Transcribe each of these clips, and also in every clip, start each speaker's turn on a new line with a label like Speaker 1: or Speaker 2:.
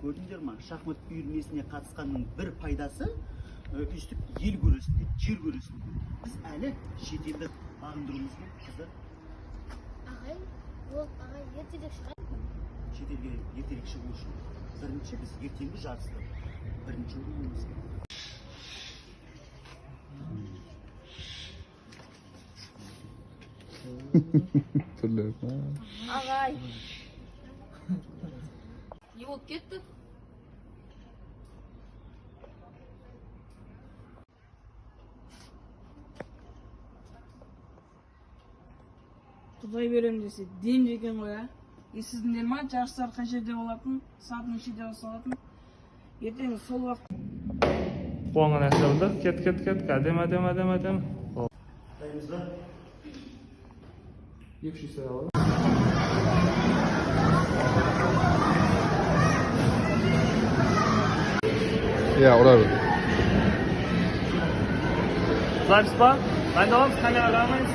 Speaker 1: Көрдіңдер ма, шахмат үйірмесіне қатысқанның бір пайдасы, өйстіп ел көресіңдер, жер көресіңдер. Біз әлі шетелді бағындыруымыз керек, қыздар.
Speaker 2: Ағай, ол ағай ертерек шығады.
Speaker 1: Шетелге ертерек шығу үшін бірінші біз ертеңгі жарысты бірінші орын керек.
Speaker 3: Ағай. Не болып кетті?
Speaker 4: Құдай берем десе, дем екен ғой, а? Естідіңдер ма, жарыстар қай жерде болатын, сағат нешеде басталатын? Ертең сол уақыт.
Speaker 5: Қолыңа нәрсе алды. Кет, кет, кет. Әдемі, әдемі, әдемі, әдемі.
Speaker 1: Дайынбыз ба?
Speaker 5: Екі жүз алады.
Speaker 6: Иә, ұра бер.
Speaker 5: Запись па? Дайындаламыз, камера қарамаймыз.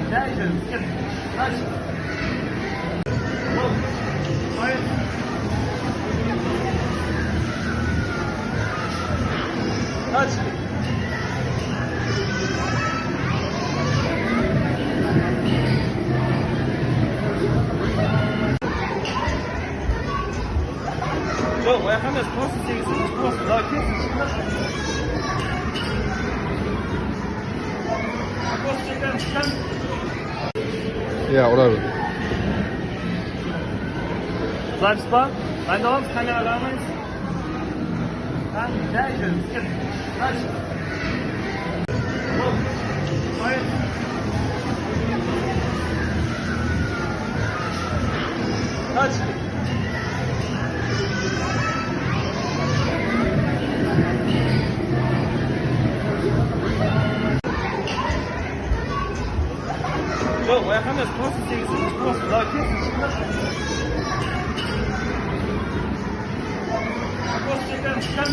Speaker 5: Жай жүріңіз, кет. Дальше. Болды. Қойын. Дальше. Жоқ, ояққа емес, просто сегіз, просто. Давай, кет, шықыңдаршы. Просто шекерін шыққан.
Speaker 6: Иә, ұра бер.
Speaker 5: Запись па? Дайындаламыз, камера қарамаймыз. Жай жүріңіз, кет. Дальше. Болды. Қойын. Дальше. Жоқ, ояққа емес, просто сегіз, просто. Давай, кет, шықыңдаршы. Просто шекерін шыққан.